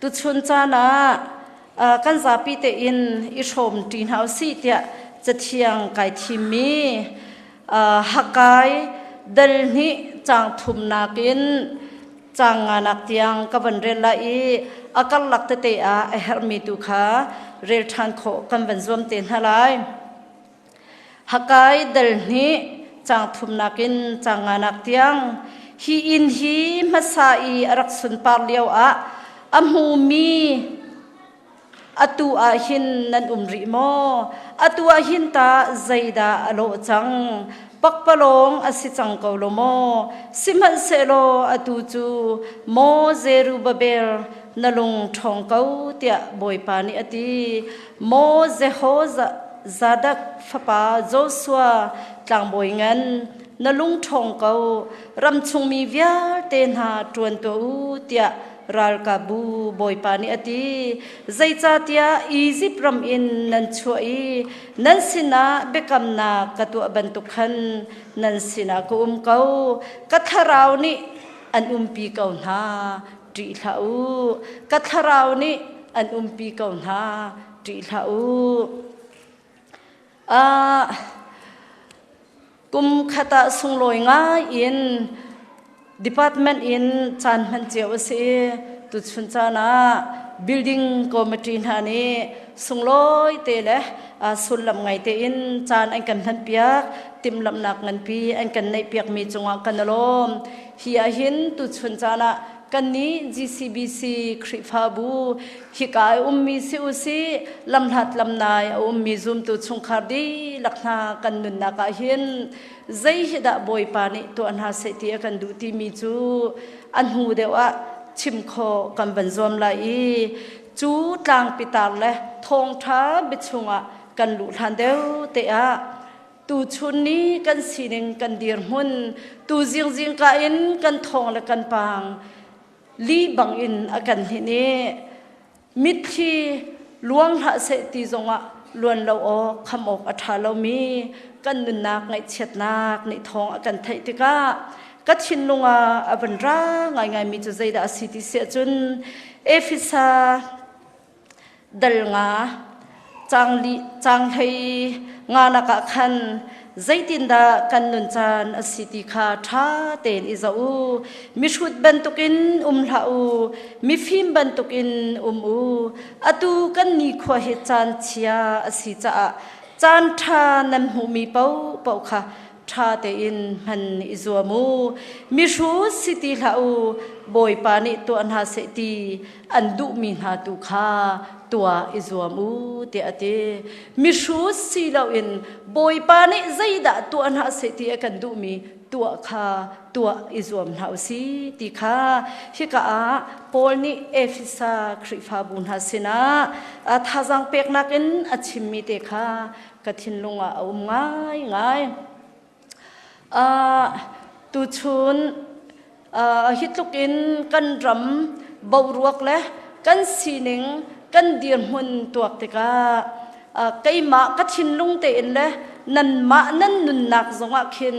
Tuchun caan ah kan zapi tein i hrawm ṭi hna usih tiah cathiang kai thimmi Hakai dal hnih caang thumnak in caang nganak tiang ka van rel lai i a karlak tete ah a herhmi tu kha rel ṭhan khawh kan van zuam te hna lai. Hakai dal hnih caang thumnak in caang nganak tiang hi inn hi hmasa i a rak sunpar lio ah a hmumi atu ah hin nan um rih maw? Atu ah hin tah zeidah a lawh cang? Pakpalawng a si cang ko lo maw? Sihmanhsehlaw atu cu maw Zerubbabel na lung ṭhawng ko tiah Bawipa nih a ti. Maw Jehozadak fapa Joshua tlangbawi ngan, na lung ṭhawng ko, ram chungmi vialte hna ṭuan tuah u, tiah ralkapbu Bawipa nih a ti. Zeicahtiah Izipt ram in nan chuah i nan sinah biakamnak ka tuah bantuk khan nan sinah ka um ko. Ka thlarau nih an umpi ko hna. Ṭih hlah u. Ka thlarau nih an umpi ko hna. Ṭih hlah u. Ah, kum khat ah sunglawi ngai in department in caan hman cio a si. Tuchun caan ah building committee hna nih sunglawi te le sullam ngai tein caan an kan hmanpiak, timhlamhnak nganpi an kan neihpiakmi cungah kan i lawm. Hi ahhin tuchun caan ah kannih GCBC Khrihfabu hika i ummi si usih, lamhlat lamnai a ummi zumtu chungkhar dihlak hna kan nunnak ah hin zei hi dah Bawipa nih tuah hna seh ti a kan duh timi cu a hnu deuh ah chim khawh kan van zuam lai i cu tlangpitar le thawngṭha biachung ah kan luh hlan deuh te ah Tuchun ni kan sining kan dirhmun, tu zingzing ka in kan thawng le kan pang li bang in a kan hlinh i mitthli luang hlah seh ti zongah luan lo awk kham awk a ṭha lomi kan nunnak ngaihchiatnak nih thawng a kan theih tikah ka thinlung ah a van ra ngaingaimi cu zeidah a si ti siah cun Efesa Dal nga caang hlei nga lakah khan zeitindah kan nun caan a si ti kha ṭha tein i zoh u. Mihrut bantukin um hlah u, mifim bantukin um u. Atu kan nikhua hi caan chia a si caah caan ṭha nan hmuhmi paohpaoh kha ṭha tein hman i zuam u. Mihrut si ti hlah u, Bawipa nih tuah hna seh ti an duhmi hna tu kha tuah i zuam u tiah a ti. Mihrut si loin Bawipa nih zeidah tuah hna seh ti a kan duhmi tuah kha tuah i zuam hna u si ti kha hika ah Paul nih Efesa Khrihfabu hna sinah thazaang peknak in a chimmi te kha ka thinlung ah a um ngaingai. Tuchun hi tluk in kan ram boruak le kan sining kan dirhmun tuak tikah keimah ka thinlung tein le nanmah nan nunnak zongah khin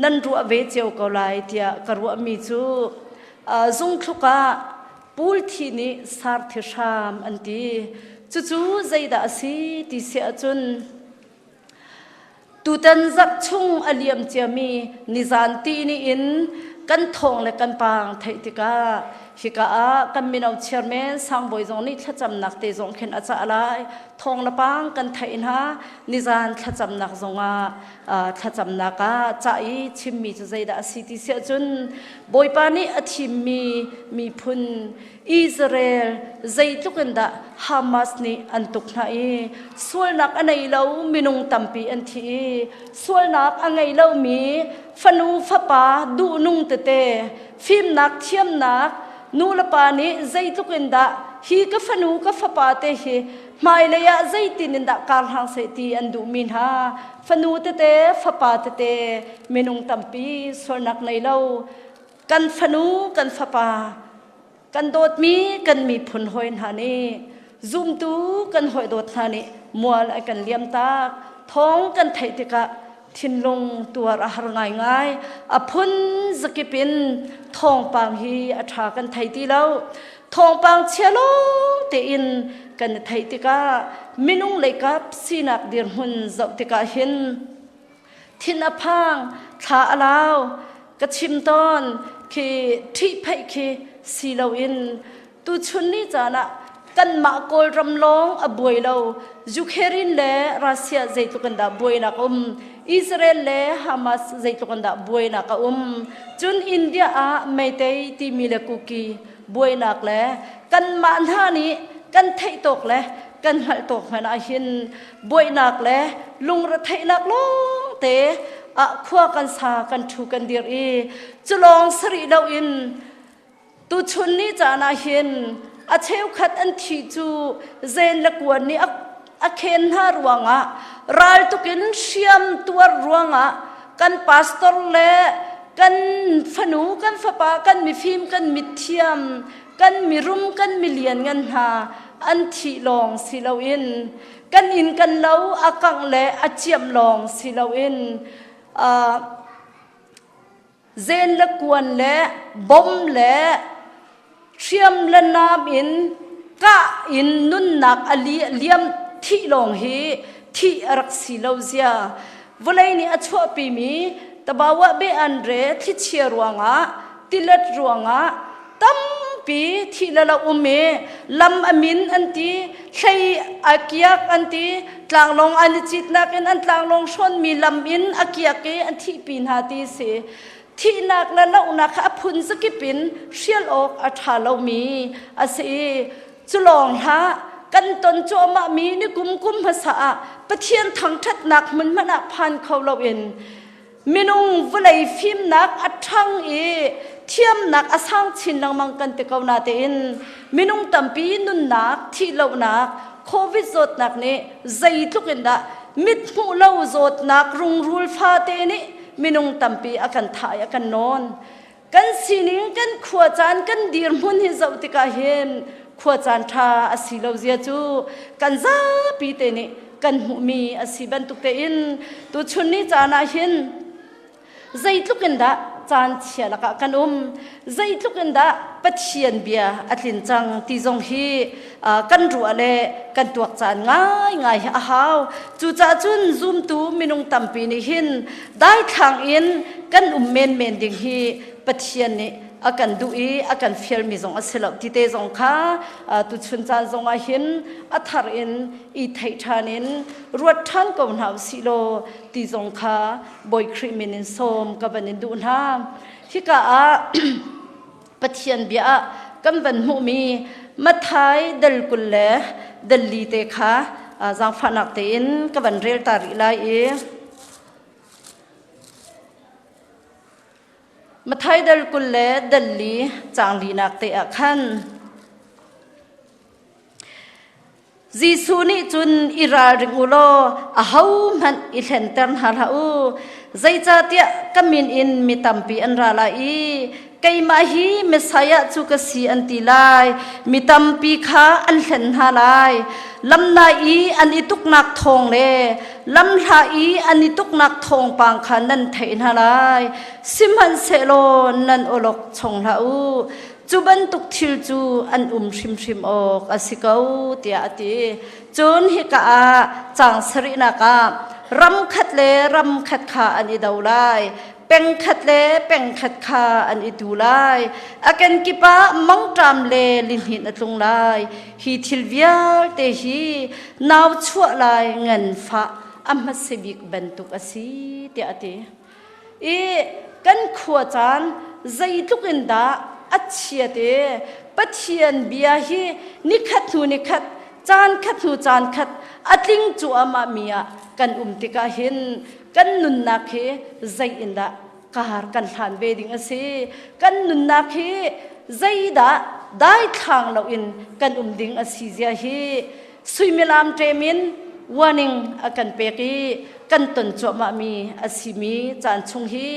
nan ruah ve cio ko lai tiah ka ruahmi cu zungthluk ah pulthi nih sarthi hram an ti. Cucu zeidah a si ti si ahcun Tutan zarh chung a liam ciami nizan tihni in kan thawng le kan paang theih tikah hika ah kan mino chairman Sangbawi zong nih thlacamnak te zong khin a cah lai. Thawng le paang kan theih hna. Nizan thlacamnak zongah thlacamnak ah cah i chimmi cu zeidah a si ti si ahcun Bawipa nih a thimmi miphun Israel zeitluk in dah Hamas nih an tuk hna i sualnak a nei lo minung tampi an thi i sualnak a ngei lomi fanu fapa duhnung tete fimnak thiamnak nu le pa nih zeitluk in dah hi ka fanu ka fapa te hi hmailei ah zeitin in dah kar hlang seh ti an duhmi hna fanu tete fapa tete minung tampi sualnak nei lo Kan fanu, kan fapa, kan dawtmi kan miphun hawi hna nih zumtu kan hawi dawt hna nih mual an kan liamtak. Thawng kan theih tikah thinlung tuar a har ngaingai. A phun zakip in thawngpang hi a ṭha kan thei ti lo. Thawngpang chia lawng tein kan i theih tikah minung leikap sinak dirhmun zoh tikah hin thin a phang, thla a lau, ka chim tawn khi ṭhihphaih khi si loin tuchun ni caan ah kanmah Kawlram lawng a buai lo. Ukraine le Russia zeitluk in dah buainak a um, Israel le Hamas zeitluk in dah buainak a um. Cun India ah Meitei timi le Kuki buainak le kanmah hna nih kan theih tawk le kan hngalh tawk hmanh ah hin buainak le lungretheihnak lawngte ah khua kan sa kan ṭhu kan dir i culawng sarih loin tuchun ni caan ah hin a cheukhat an thih cu zen le kuan nih a khen hna ruangah raltuk in hriam tuar ruangah kan pastor le kan fanu kan fapa kan mifim kan mithiam kan mirum kan milian ngan hna an thih lawng si loin kan inn kan lo a kangh le a ciamh lawng si loin zen le kuan le bom le hriam le nam in kah in nunnak a liam thih lawng hi thih a rak si lo zia vawlei nih a chuahpimi tabawa be an re thlichia ruangah tilet ruangah tampi thih le lo um i lam a min an ti hlei a kiak an ti tlanglawng an i citnak in an tlanglawng hrawnmi lam in a kiak i an thihpi hna ti si thihnak le lohnak kha a phun zakip in hrial awk a ṭha lomi a si i culawng hlah kan ton cuahmah mi ni kum kum hmasa ah Pathian thangṭhatnak hmun hmanh ah phan kho loin minung vawlei fimnak a ṭhang i thiamnak a sang chin lengmang kan ti ko natein minung tampi nunnak thihlohnak covid zawtnak nih zeitluk in dah mit hmuh lo zawtnak rungrul fate nih minung tampi a kan thah i a kan nawn kan sining kan khua caan kan dirhmun hi zoh tikah hin khua caan ṭha a si lo zia cu kan zapi te nih kan hmuhmi a si bantuk tein tuchun ni caan ah hin zeitluk in dah caan chia lakah kan um zeitluk in dah Pathian bia a tlin cang ti zong hi kan ruah le kan tuak caan ngaingai hi a hau. Cucaah cun zumtu minung tampi nih hin daithlang in kan um menmen ding hi Pathian nih a kan duh i a kan fialmi zong a si lo ti te zong kha tuchun caan zong ah hin a thar in i theih ṭhan in ruat ṭhan ko hna usih law ti zong kha Bawi Khrih min in sawm ka van in duh hna. Hika ah Pathian bia ah kan van hmuhmi Matthai dal 20 le dal li te kha zaangfahnak tein ka van rel ta rih lai i Matthai dal 20 le dal li caang linak te ah khan Jesuh nih cun i ralring u law ahohmanh i hlenter hna hlah u. Zeicahtiah ka min in mi tampi an ra lai i keimah hi Messiah cu ka si an ti lai. Mi tampi kha an hlen hna lai. Lamnai i an i tuknak thawng le lamhla i an i tuknak thawngpang kha nan theih hna lai. Sihmanhsehlaw nan awlok chong hlah u. Cu bantuk thil cu an um hrimhrim awk a si ko tiah a ti. Cun hika ah caang sarihnak ah ram khat le ram khat kha an i do lai, peng khat le peng khat kha an i tu lai. A kenkip ah mangṭam le lihninh a tlung lai. Hi thil vialte hi nau chuah lai nganfah a hmasa bik bantuk a si tiah a ti. I kan khua caan zeitluk in dah a chiat i Pathian bia hi nikhat hnu nikhat caan khat hnu caan khat a tling cuahmah mi ah kan um tikah hin kan nunnak hi zei in dah kar kan hlan ve ding a si. Kan nunnak hi zeidah daithlang loin kan um ding a si zia hi suimilam ṭem in warning a kan pek i kan ton cuahmahmi a simi caan chung hi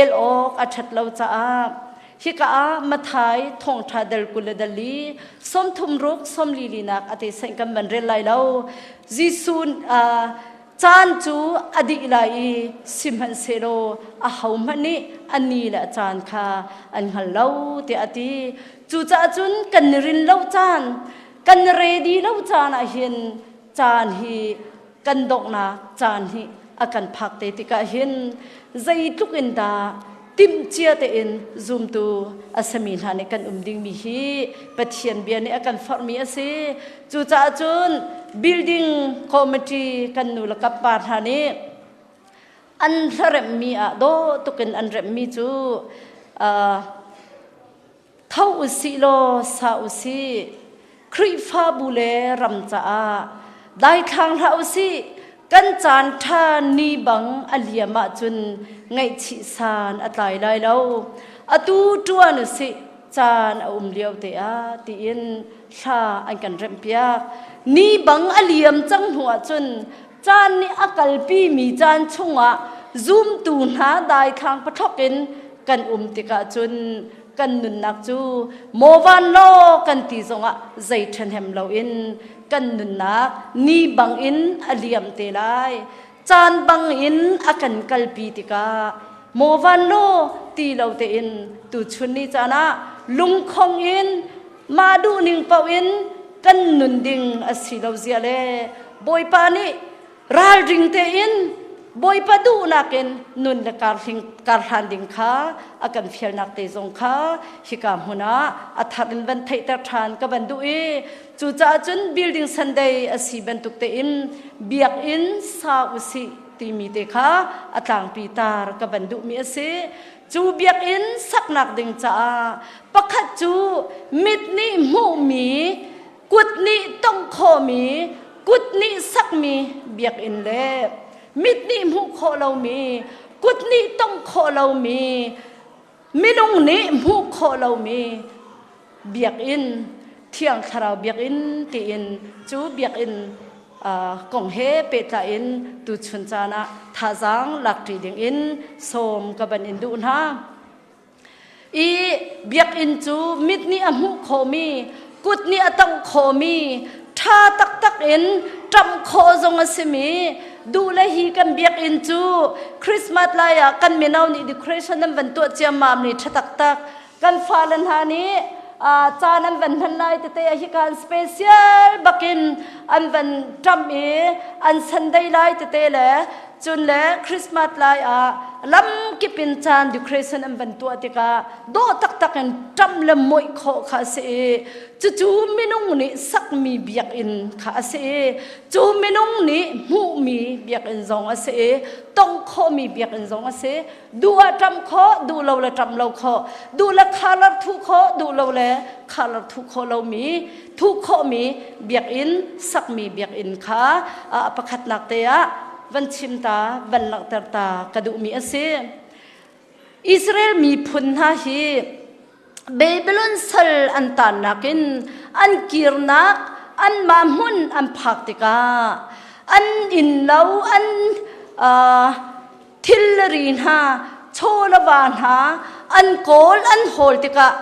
el awk a ṭhat lo caah hika ah Mathai thawngṭha dal 20 le dal li 30 ruk 40 linak a te sain kan van rel lai lo. Jesuh caan cu a dih lai i sihmanhsehlaw ahohmanh nih a ni le a caan kha an hngal lo tiah a ti. Cucaah cun kan i rin lo caan, kan ready lo caan ah hin caan hi kan donghnak caan hi a kan phak te tikah hin zeitluk in dah timhcia tein zumtu a sami hna nih kan um dingmi hi Pathian bia nih a kan forhmi a si. Cucaah cun building committee kan nu le kap pa hna nih an hlaremmi ah dawh tukin an remmi cu tho usih law sa usih Khrihfabu le ram caah daithlang hlah usih kan caan ṭha ni bang a liam ahcun ngaihchih san a tlai lai lo atu ṭuan usih caan a um lio te ah tiin thla an kan remhpiak ni bang a liam cang hnu ahcun caan nih a kalpi mi caan chungah zumtu hna daithlang pathlok in kan um tikah cun kan nunnak cu maw van law kan ti zongah zei ṭhahnem loin kan nunnak ni bangin a liam te lai caan bangin a kan kalpi tikah maw van law ti lo tein tuchun ni caan ah lungkhong in mah duhning paoh in kan nun ding a si lo zia le Bawipa nih ralring tein Bawipa duhnak in nun le karhling karhlan ding kha a kan fialnak te zong kha hika hmun ah a thar in van theihter ṭhan ka van duh i cucaah cun building Sunday a si bantuk tein biakinn sa usih timi te kha a tlangpi tar ka van duhmi a si. Cu biakinn saknak ding caah pakhat cu mit nih hmuhmi kut nih tongh khawhmi kut nih sakmi biakinn le mit nih hmuh khawh lomi kut nih tongh khawh lomi minung nih hmuh khawh lomi biakinn thiang thlarau biakinn tiin cu biakinn kong he pehtlai in tuchun caan ah thazaang lakṭi dingin sawm ka van in duh hna. I biakinn cu mit nih a hmuh khawhmi, kut nih a tongh khawhmi, ṭha taktak in ṭamh khawh zong a simi, duh le hi kan biakinn cu Christmas lai ah kan mino nih decoration an van tuah ciammam ni ṭha taktak kan fale hna nih caan an van hman lai tete a hikan special bakin an van ṭamh i an Sunday lai tete le cun le Christmas lai ah lamkip in caan decoration an van tuah tikah dawh taktak in ṭamh le mawih khawh kha a si i cucu minung nih sakmi biakinn kha a si i cu minung nih hmuhmi biakinn zong a si i tongh khawhmi biakinn zong a si. Duh ah ṭamh khawh, duh lo le ṭamh lo khawh, duh le khalar thuh khawh, duh lo le khalar thuh khawh lomi, thuh khawhmi biakinn, sakmi biakinn kha pakhatnak te ah van chim ta, van langhter ta ka duhmi a si. Israel miphun hna hi Babylon sal an tannak in an kirnak anmah hmun an phak tikah an innlo an thilri hna chaw le va hna an kawl an hawl tikah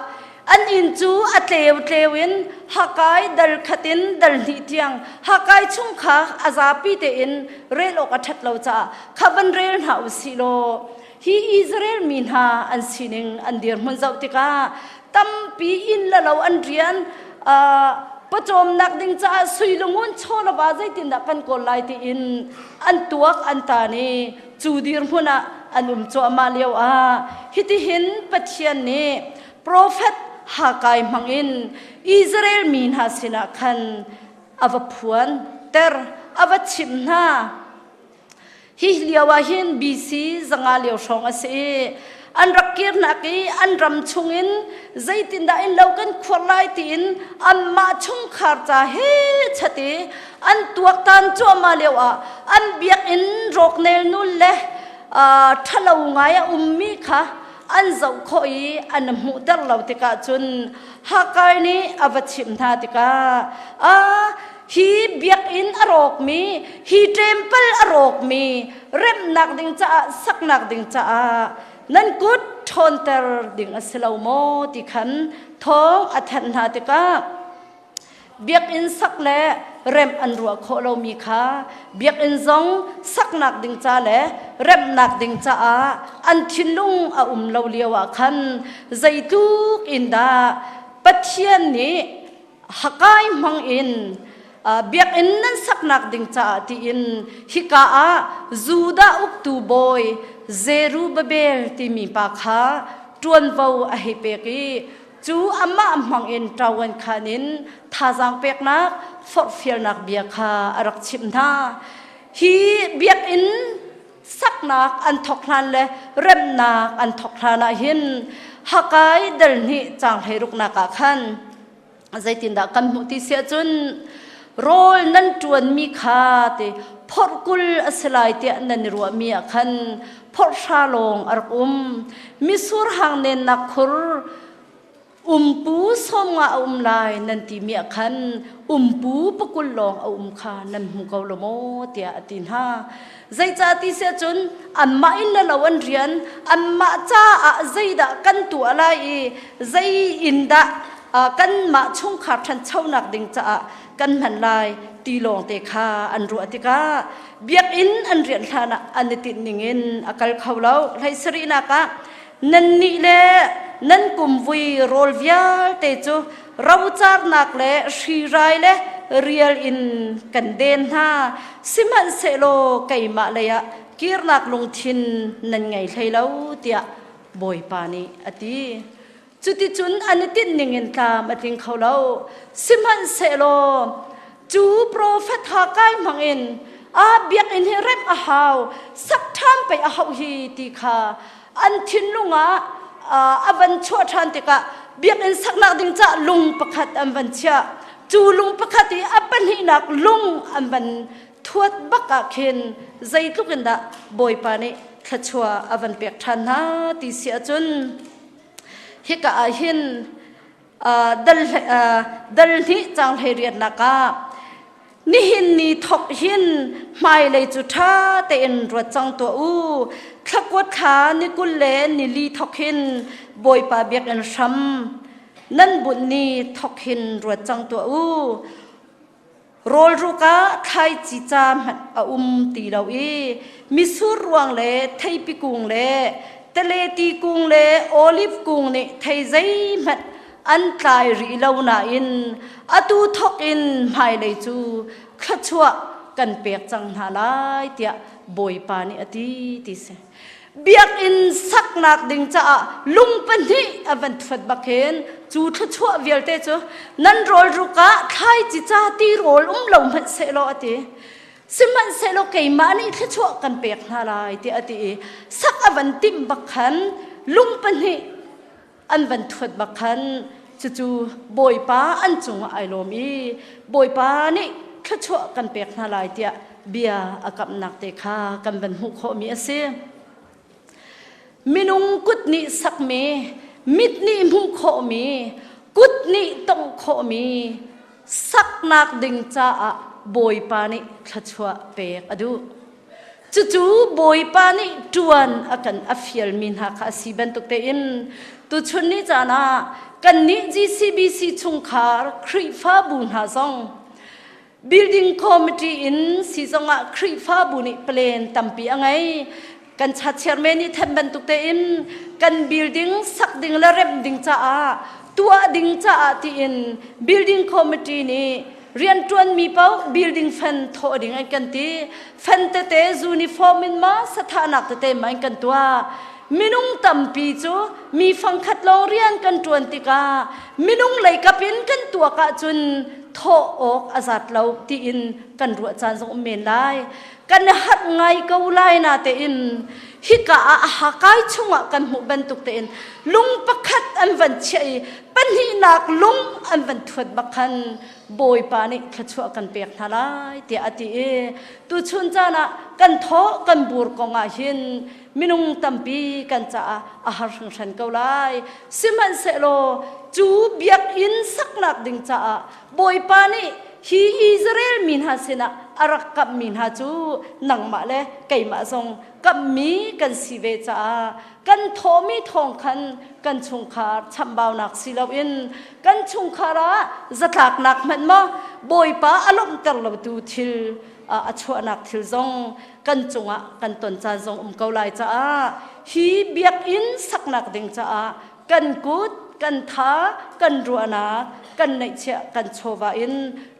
an inn cu a tleu tleu in hakai dal khat in dal hnih tiang hakai chung kha a zapi tein rel awk a ṭhat lo caah kha van rel hna u sih law hi Israel mi hna an sining an dirhmun zoh tikah tampi inn le lo an rian pawcawmnak ding caah sui lungun chaw le va zeitindah kan kawl lai tiin an tuak an tan i cu dirhmun ah an um cuahmah lio ah hitihin Pathian nih profet Hakai hmangin Israel mi hna sinah khan a va phuan ter a va chimh hna. Hi lio ah hin BC 500 lio hrawng a si i an rak kirnak i an ram chungin zeitindah in lo kan khuar lai tiin anmah chungkhar ca he chat i an tuaktan cuahmah lio ah an biakinn rawk nelnul le ṭhalo ngai a ummi kha an zoh khawh i an hmuhter lo tikah cun Hakai nih a va chimh hna tikah a hi biakinn a rawkmi hi temple a rawkmi remnak ding caah saknak ding caah nan kut ṭhawnter ding a si lo maw ti khan thawng a thanh hna tikah biakinn sak le remh an ruah khawh lomi kha biakinn zong saknak ding ca le remhnak ding caah an thinlung a um lo lio ah khan zeitluk in dah. Pathian nih Hakai hmang in biakinn nan saknak ding caah tiin hika ah Judah uktu bawi Zerubbabel timi pa kha ṭuanvo a hei pek i cu amah hmang in ṭawan khan in thazaang peknak forhfialnak bia kha a rak chimh hna. Hi biakinn saknak an thawk hlan le remnak an thawk hlan ah hin Hakai dal hnih caang hleiruknak ah khan zeitindah kan hmuh ti si ahcun rawl nan ṭuanmi kha ti phorh 20 a si lai tiah nan i ruahmi ah khan phorh hra lawng a rak um. Misur hang nennak khur umpu 50 a um lai nan timi ah khan umpu 20 lawng a um kha nan hmu ko lo maw tiah a ti hna. Zeicah ti si ahcun anmah in le lo an rian, anmah caah zeidah kan tuah lai i zei in dah kanmah chungkhar ṭhanchonak ding caah kan hman lai ti lawngte kha an ruah tikah biakinn an rian hlan ah an i tinh ningin a kal kho lo. Hlei sarihnak ah nannih le nan kumvui rawl vialte cu rocarnak le hrirai le rial in kan den hna, sihmanhsehlaw keimah lei ah kirnak lungthin nan ngei hlei lo tiah Bawipa nih a ti. Cuticun an i tinh ningin tlam a tling kho lo. Sihmanhsehlaw cu profet Hakai hmangin a biakinn hi remh a hau, sak ṭhan pei a hauh hi ti kha an thinlung ah a van chuah ṭhan tikah biakinn saknak ding caah lung pakhat an van chiah. Cu lung pakhat i a pahnihnak lung an van thuat bak ah khin zeitluk in dah Bawipa nih thluachuah a van pek ṭhan hna ti si ahcun hika ah hin dal hnih caang 18nak ah nihin ni thok hin hmailei cu ṭha tein ruat cang tuah u. Thlakuat thla ni 24 thok hin Bawipa biakinn hram nan bunh ni thok hin ruat cang tuah u. Rawlruk ah thlaici ca hmanh a um ti lo i mitsur ruang le theipi kung le taleti kung le oliv kung nih thei zeihmanh an tlai rih lo nain atu thawk in hmailei cu thluachuah kan pek cang hna lai tiah Bawipa nih a ti ti si. Biakinn saknak ding caah lung pahnih a van thuat bak hin cu thluachuah vialte cu nan rawlruk ah thlaici ca ti rawl um lo hmanh sehlaw a ti. Sihmanhsehlaw keimah nih thluachuah kan pek hna lai tiah a ti i sak a van timh bak khan lung pahnih an van thuat bak khan cucu Bawipa an cungah ai lawm i Bawipa nih thluachuah kan pek hna lai tiah bia a kamhnak te kha kan van hmuh khawhmi a si. Minung kut nih sakmi, mit nih hmuh khawhmi, kut nih tongh khawhmi saknak ding caah Bawipa nih thluachuah pek a duh. Cucu Bawipa nih ṭuan a kan a fialmi hna kha a si bantuk tein tuchun ni caan ah kannih GCBC chungkhar Khrihfabu hna zong building committee in si zongah Khrihfabu nih plan tampi a ngei. Kan chairman nih then bantuk tein kan building sak ding le remh ding caah tuah ding caah tiin building committee nih rianṭuanmi paoh building fan thawh ding an kan ti. Fan tete uniform in ma sathahnak tete ma an kan tuah. Minung tampi cu mi fangkhat lawng rian kan ṭuan tikah minung leikap in kan tuak ahcun thawh awk a zat lo tiin kan ruah caan zong um men lai. Kan harh ngai ko lai na tein hika ah a hakai chungah kan hmuh bantuk tein lung pakhat an van chiah i pahnihnak lung an van thuat bak khan Bawipa nih thluachuah kan pek hna lai tiah a ti i tuchun caan ah kan thawh kan bur kong ah hin minung tampi kan caah a har hringhran ko lai. Sihmanhsehlaw cu biakinn saknak ding caah Bawipa nih hi Israel mi hna sinah a rak kamhmi hna cu nangmah le keimah zong kamhmi kan si ve caah kan thawhmi thawng khan kan chungkhar chamhbaunak si loin kan chungkhar ah zatlaknak hmanh maw Bawipa a lawmhter lotu thil a chuahnak thil zong kan cungah kan ton caan zong um ko lai caah hi biakinn saknak ding caah kan kut kan tha, kan ruahnak, kan neihchiah, kan chawva in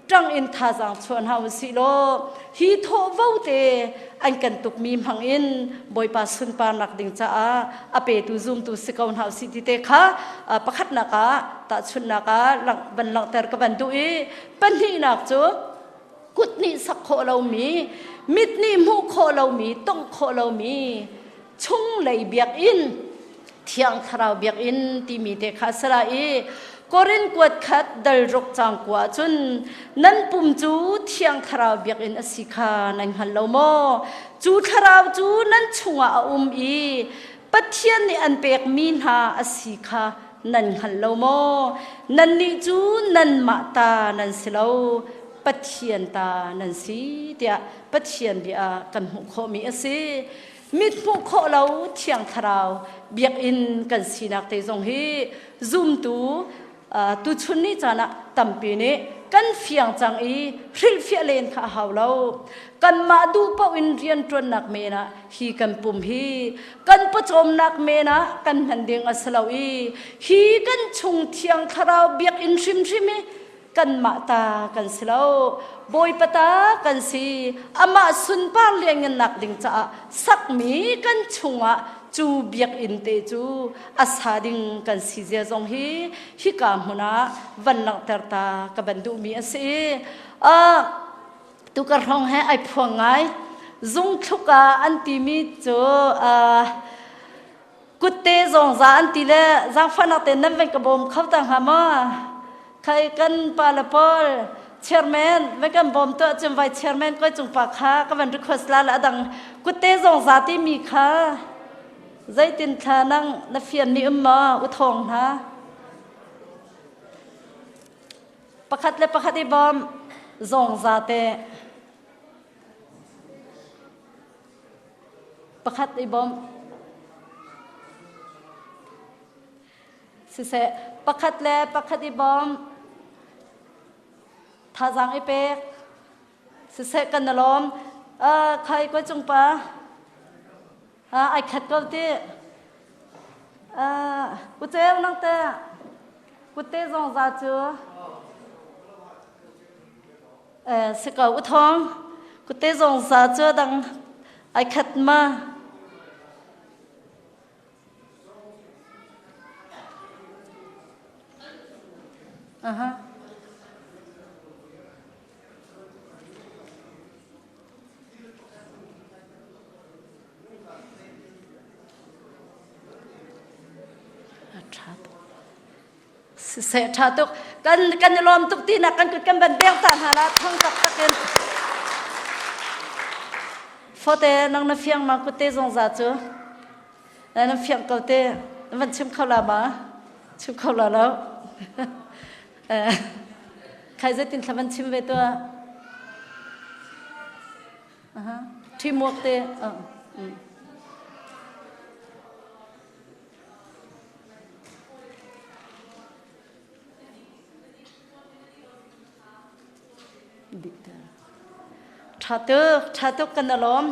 ṭang in thazaang chuah hna usih law hi thawhvo te an kan tukmi hmang in Bawipa sunparnak ding caah a petu zumtu si ko hna usih ti te kha pakhatnak ah tahchunhnak ah van langhter ka van duh i pahnihnak cu kut nih sak khawh lomi mit nih hmuh khawh lomi tongh khawh lomi chunglei biakinn Thiang Thlarau biakinn timi te kha a si lai i Korin kuat khat dal ruk cang kua cun nan pum cu Thiang Thlarau biakinn a si kha nan hngal lo maw? Cu Thlarau cu nan chungah a um i Pathian nih an pekmi hna a si kha nan hngal lo maw? Nannih cu nanmah ta nan si lo, Pathian ta nan si tiah Pathian bia kan hmuh khawhmi a si. Mit hmuh khawh lo Thiang Thlarau biakinn kan sinak te zong hi zumtu tuchun ni caan ah tampi nih kan fiang cang i hrilhfiah len kha a hau lo. Kanmah duh paoh in rianṭuannak men ah hi kan pum hi kan pawcawmnak men ah kan hman ding a si lo i hi kan chung Thiang Thlarau biakinn hrimhrim hi kanmah ta kan si lo Bawipa ta kan si amah sunpar lianngannak ding caah sakmi kan chungah cu biakinn te cu a sa ding kan si zia zong hi hika hmun ah van langhter ta ka van duhmi a si tukar hrawng he ai phuang ngai zungthluk ah an timi cu Kutte zong za an ti le zaangfahnak tein nan van ka bawm kho ta hnga maw? Khai kan pa le pawl chairman vai kan bawm tuah cun vai chairman koi cung pa kha ka van request la le adang kutte zong za ti mi kha zeitin thla nang na fian mi um maw u thawng hna pakhat le pakhat i bawm zong za te Pakhat i bawmh. Siseh, pakhat le pakhat i bawmh. Thazaang i pek. Siseh, kan na lawm. Uh, khai koi cung pa. Uh, ai khat ko ti. Uh, uceu nang te. Kutte zong za cu. Si ko u thawng kute zong za cu dang ai khat ma aha Siseh ṭha tuk. Kan kan i lawm tuk tinak kan kut kan van beng ta hna la thang taktak in. Fote nang na fiang ma kute zong za cu. Na fiang ko te. Na van chim kho la ma? Chim kho la lo. Khai zeitin thla van chim ve tua. Aha. Teamwork te. Uh. Mm. Ṭha tuk, ṭha tuk kan i lawm.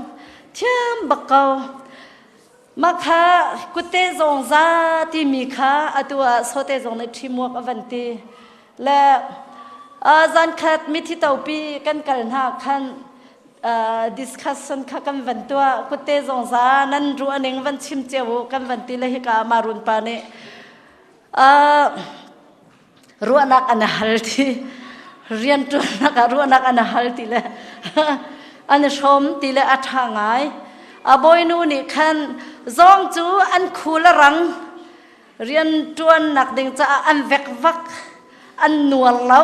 Thiam bak ko. Mah kha kutte zong za timi kha atu ah sote zong nih ṭhimuak a van ti. Le zankhat mithi topi kan kal hna khan discussion kha kan van tuah kutte zong za nan ruah ning van chim cio u kan van ti le hika marun pa nih ruahnak an hal ti rianṭuannak ah ruahnak an hal ti le an hrawm ti le a ṭha ngai a bawinu nih khan zawng cu an khul a rang rianṭuannak ding caah an vekvak an nuar lo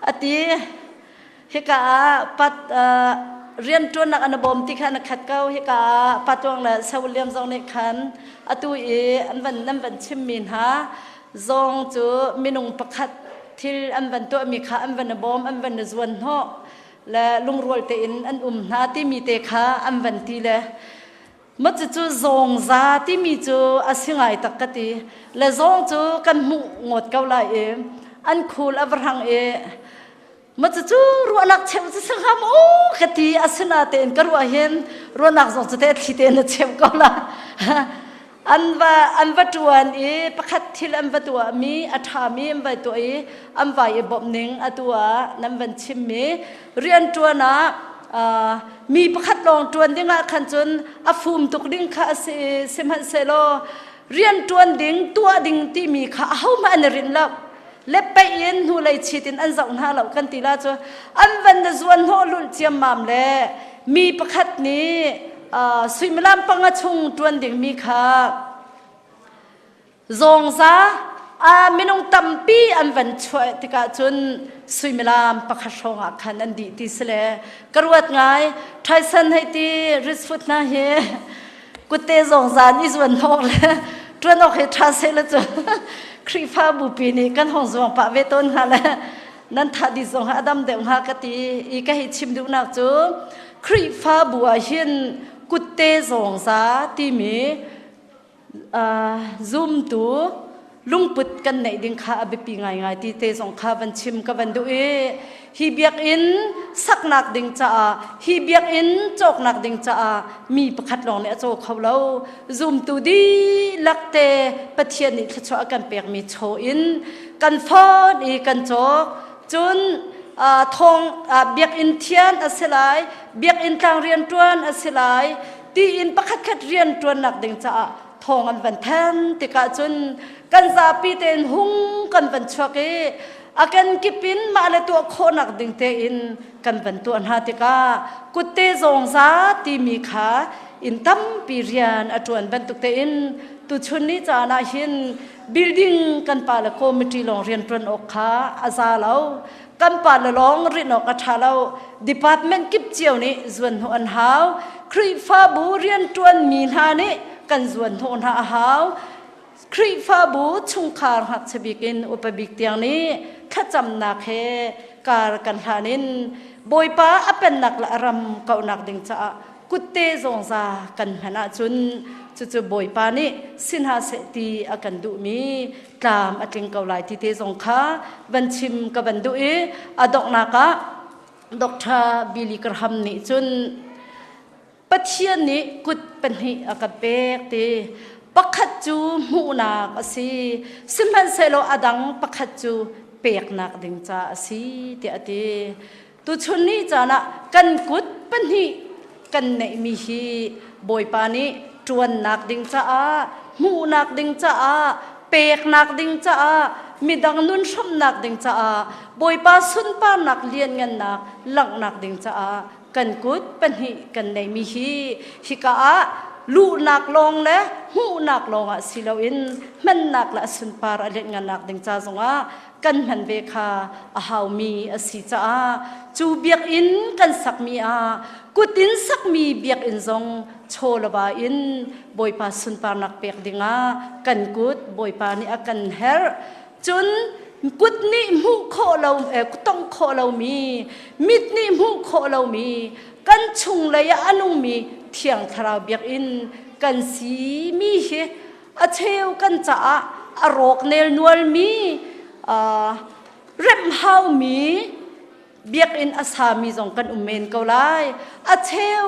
a ti Hika ah pat rianṭuannak an bawm ti kha na khat ko. Hika ah Patuang le Sir William zong nih khan atu i an van nan van chimmi hna zong cu minung pakhat thil an van tuahmi kha an van i bawm, an van i zuan hnawh le lungrual tein an um hna timi te kha an van ti le ma cucu zawngza timi cu a si ngai tak ka ti le zawng cu kan hmuh ngawt ko lai i an khul a va hrang i Ma cucu ruahnak cheu cu si hnga maw ka ti asinatein ka ruah hin ruahnak zong cu te thli tein na cheu ko la. An va an va ṭuan i pakhat thil an va tuahmi a ṭhami an va tuah i an vai i bawmh ning atu ah nan van chimmi rianṭuan ah mi pakhat lawng ṭuan ding ah khan cun a fum tuk ding kha a si sihmanhsehlaw rianṭuan ding tuah ding timi kha ahohmah an i rinh lo le peih in hnulei chit in an zoh hna lo kan ti la cu an van na zuan hnawh lulh ciammam le mi pakhat nih suimilam panga chung ṭuan dingmi kha zawngza minung tampi an van chuah tikah cun suimilam pakhat hrawng ah khan an dih ti si le ka ruat ngai Tyson hei ti Richfoot hna hi kutte zawngza an i zuan hnawk le ṭuan awk hi ṭha seh le cu Khrihfa bupi nih kan hong zuang pah ve tawn hnga le nan thah dih zong a dam deuh hnga ka ti i ka hei chim duhnak cu Khrihfabu ah hin kutte zawngza timi zumtu lungput kan neih ding kha a biapi ngaingai ti te zong kha van chim ka van duh i hi biakinn saknak ding caah hi biakinn cawknak ding caah mi pakhat lawng nih a caw kho lo zumtu dihlak te Pathian nih thluachuah a kan pekmi chaw in kan phone i kan cawk cun thong biakinn thian a si lai biakinn tlang rianṭuan a si lai tiin pakhatkhat rian ṭuannak ding caah thawng an van than tikah cun kan zapi tein hung kan van chuak i a kan kip in mah le tuah khawhnak ding tein kan van tuah hna tikah kutte zawngza timi kha inn tampi rian a ṭuan bantuk tein tuchun ni caan ah hin building kan pa le committee lawng rian ṭuan awk kha a za lo kan pa le lawng rin awk a ṭha lo department kip cio nih zuan hnawh an hau Khrihfabu rianṭuanmi hna nih kan zuan hnawh hna a hau Khrihfabu chungkhar ngakchia bik in upa bik tiang nih thlacamnak he kar kan hlan in Bawipa a pennak le a ram kauhnak ding caah kutte zongza kan hman ahcun cucu Bawipa nih si hna seh ti a kan duhmi tlam a tling ko lai ti te zong kha van chim ka van duh i a donghnak ah Dr. Billy Graham nih cun Pathian nih kut pahnih a ka pek ti pakhat cu hmuhnak a si sihmanhsehlaw a dang pakhat cu peknak ding ca a si tiah a ti Tuchun ni caan ah kan kut pahnih kan neihmi hi Bawipa nih ṭuannak ding caah, hmuhnak ding caah, peknak ding caah, midang nun hramnak ding caah, Bawipa sunparnak lianngannak langhnak ding caah kan kut pahnih kan neihmi hi hika ah luhnak lawng le hmuhnak lawng ah si loin hmannak le a sunpar a lianngannak ding ca zongah kan hman ve kha a haumi a si caah cu biakinn kan sakmi ah kutin sakmi biakinn zong chawlava in Bawipa sunparnak pek dingah kan kut Bawipa nih a kan herh cun kut nih hmuh khawh lo tong khawh lomi mit nih hmuh khawh lomi kan chunglei ah a nungmi thiang thlarau biakinn kan si mi hi a cheu kan caah a rawk nelnualmi remh haumi biakinn a sami zong kan um men ko lai a cheu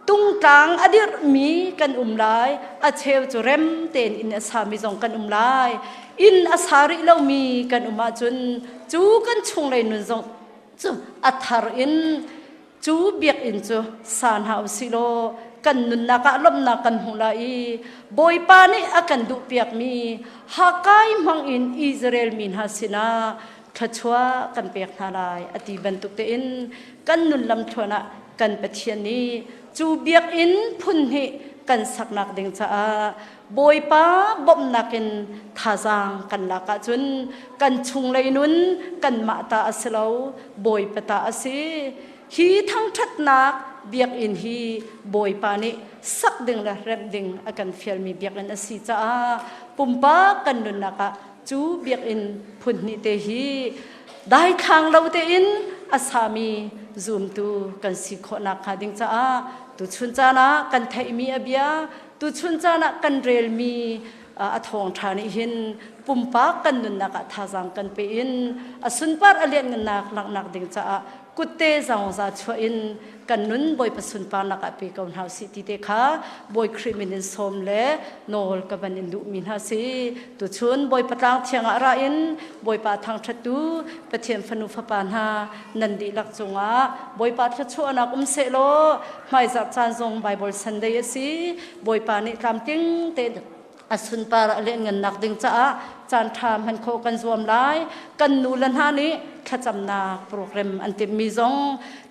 tungtlang a dirhmi kan um lai a cheu cu rem tein inn a sami zong kan um lai inn a sa rih lomi kan um ahcun cu kan chunglei nun zong cu a thar in Cu biakinn cu sa hna u sih law kan nunnak ah lawmhnak kan hmu lai i Bawipa nih a kan duhpiakmi Hakai hmangin Israel mi hna sinah thluachuah kan pek hna lai a ti bantuk tein kan nun lamthluan ah kan Pathian nih cu biakinn phun hnih kan saknak ding caah Bawipa bawmhnak in thazaang kan lak ahcun kan chunglei nun kanmah ta a si lo Bawipa ta a si. Hi thangṭhatnak biakinn hi Bawipa nih sak ding le remh ding a kan fialmi biakinn a si caah pumpak kan nunnak ah cu biakinn phun hnih te hi daithlang lo tein a sami zumtu kan si khawhnak hnga ding caah tuchun caan ah kan theihmi a bia tuchun caan ah kan relmi a thawngṭha nih hin pumpak kan nunnak ah thazaang kan pe in a sunpar a lianngannak langhnak ding caah Kutte zangza chuah in kan nun Bawipa sunparnak ah pe ko hna usih ti te kha Bawi Khrih min in sawm le nawl ka van in duhmi hna si. Tuchun Bawipa tlang thiang ah ra in Bawipa thangṭhattu Pathian fanu fapa hna nan dihlak cungah Bawipa thluachuahnak um seh law, hmaizarh caan zong Bible Sunday a si. Bawipa nih tlamtling tein a sunpar a lianngannak ding caah caan ṭha hman khawh kan zuam lai. Kan nu le hna nih thlacamnak program an timhmi zong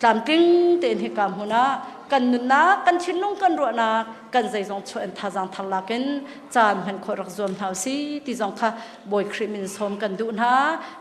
tlamtling tein hika hmun ah kan nunnak, kan thinlung, kan ruahnak, kan zeizong chuah in thazaang thar lak in caan hman khawh rak zuam hna usih ti zong kha Bawi Khrih min sawm kan duh hna.